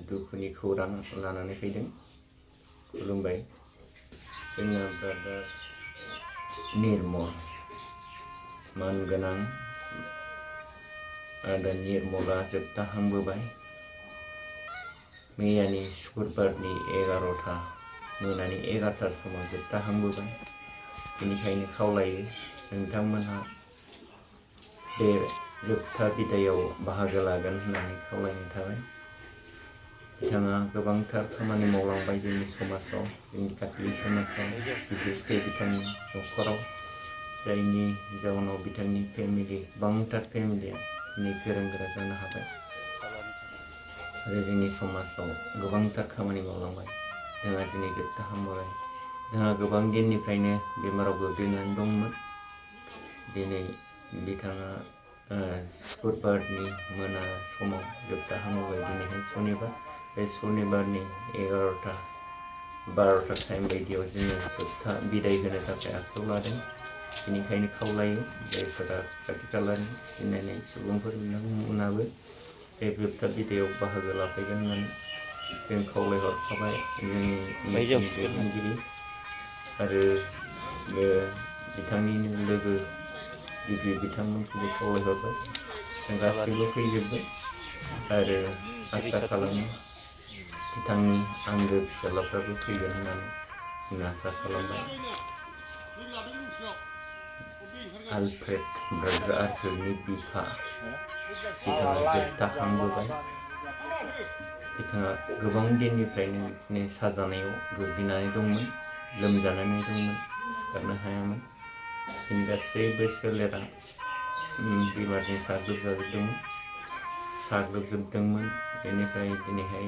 दुखुनि खौरां लानानै फैदों। खुलुमबाय। जोंना ब्रादार निर्मल मानगोनां आदा निर्मला जोबथाहांबोबाय। मैयानि शुक्रबारनि 11टा मोनानि 11टा समाव जोबथाहांबोबाय। बेनिखायनो खावलायो नोंथांमोनहा बे जोबथा बिदायाव बाहागो लागोन होननानै खावलायनाय थाबाय। बिथाङा गोबांथार खामानि मावलांबाय जोंनि समाजाव, जोंनि काथलिक समाजाव, बिसेसकै बिथांनि न'खराव, जायनि जाउनाव बिथांनि फेमिलि गोबांथार फेमिलिया दिनै गोरों गोरा जानो हाबाय आरो जोंनि समाजाव गोबांथार खामानि मावलांबाय। जोंहा दिनै जोबथाहांबोबाय। जोंहा गोबां दिननिफ्रायनो बेमाराव गोग्लैनानै दंमोन। दिनै बिथाङा शुक्रबारनि मोना समाव जोबथाहांबोबाय। दिनैहाय सनिबार, बे सनिबारनि 11टा-12टा टाइम बायदियाव जोङो जोबथा बिदाय होनो थाखाय आखायाव लादों। बेनिखायनो खावलायो जायफोरा खाथि खालानि सिनायनाय सुबुंफोर बिथांमोनाबो बे जोबथा बिदायाव बाहागो लाफैगोन होननानै जों खावलायहरखाबाय जोंनि दैदेनगिरि आरो बिथांनिनो लोगो गिबि बिथांमोनखौबो खावलायहरबाय। जों गासैबो फैजोबगोन आरो आसा खालामो बिथांनि आंगो फिसाज्लाफ्राबो फैगोन होननानै जों आसा खालामबाय। आलफ्रेड ब्रादार आर्थुरनि बिफा बिथाङा जोबथाहांबोबाय। बिथाङा गोबां दिननिफ्रायनो साजानायाव गोग्लैनानै दंमोन, लोमजानानै दंमोन, सिखारनो हायामोन। बिनि गासैबो सोलेरा बेमारजों साग्लोबजोबदोंमोन। बेनिफ्राय दिनैहाय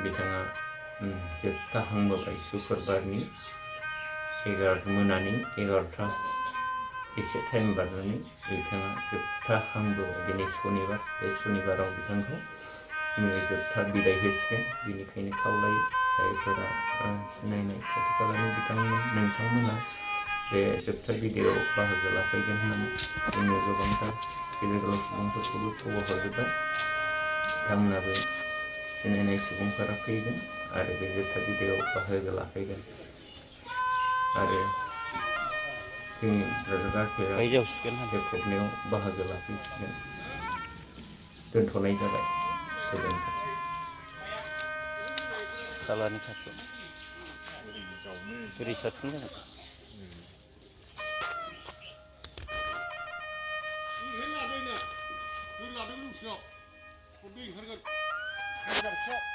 बिथाङा जोबथाहांबोबाय। शुक्रबारनि मोनानि 11टा एसे टाइम बारनानै बिथाङा जोबथाहांबोबाय। दिनै सनिबार, बे सनिबाराव बिथांखौ जोङो जोबथा बिदाय होसिगोन। बेनिखायनो खावलायो जायफोरा सिनायनाय खाथि खालानि नोंथांमोना बे जोबथा बिदायाव बाहागो लाफैगोन होननानै जोङो गोबांथार गेदेर गोलाव सुबुंफोरखौबो खबर हरजोब्बाय। बिथांमोनाबो सिनायनाय सुबुंफोरा फैगोन आरो बे जोबथा बिदायाव बाहागो लाफैगोन आरो जोंनि ब्रादार आर्थुरा जोबनायाव बाहागो लाफैसिगोन। दोनथ'नाय जाबाय। गोजोन्थों। सालानि खाथियाव बोरै साबसिन जागोन।